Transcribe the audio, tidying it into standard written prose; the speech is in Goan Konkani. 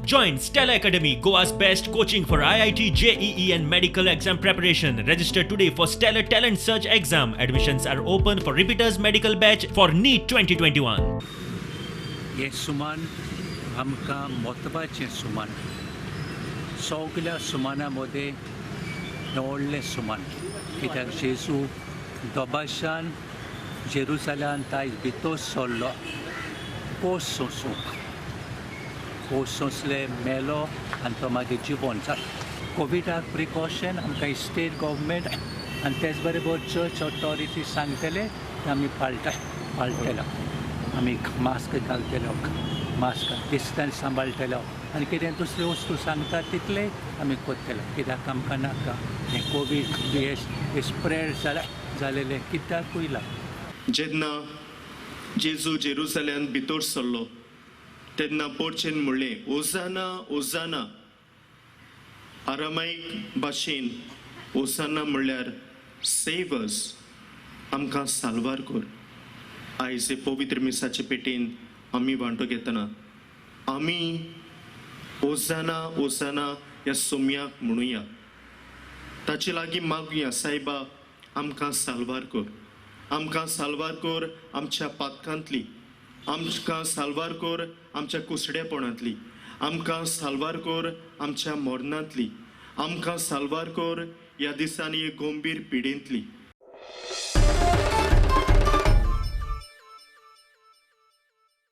Join Stellar Academy, Goa's best coaching for IIT, JEE and medical exam preparation. Register today for Stellar Talent Search exam. Admissions are open for repeaters medical batch for NEET 2021. हें सुमान आमकां म्हत्वाचें सुमान. सगल्या सुमाना मदें हें व्हडलें सुमान, कित्याक जेजू दबाशान जेरुजाल्यान आयज भितर सरलो, कोस सोंसूंक, कोस सोंसले, मेलो आनी तो मागीर जिवन जालो. कोविडाक प्रिकॉशन आमकां स्टेट गव्हर्मेंट आनी तेच बरोबर चर्च ऑथॉरिटी सांगतले ते आमी पाळटले. आमी मास्क घालतले, मास्क डिस्टन्स सांबाळटले आनी कितें दुसऱ्यो वस्तू सांगता तितले आमी करतले, कित्याक आमकां नाका हें कोवीड दुयेंस स्प्रेड जालेलें कित्याकूय लागता. जेन्ना जेजू जेरुजाल्यान भितर सरलो तेन्ना पोर्चेन म्हणलें, ओजाना ओजाना. आरामाईक भाशेन ओजाना म्हणल्यार सेव अस, आमकां साल्वार कर. आयज हे पवित्र मिसाचे पेटेन आमी वांटो घेतना आमी ओजाना ओजाना ह्या सोम्याक म्हणुया, ताचे लागीं मागुया, सायबा आमकां साल्वार कर, आमकां साल्वार कर आमच्या पातकांतली, आमकां साल्वार कर आमच्या कुसडेपणांतली, आमकां साल्वार कर आमच्या मरणांतली, आमकां साल्वार कर ह्या दिसांनी गंभीर पिडेंतली.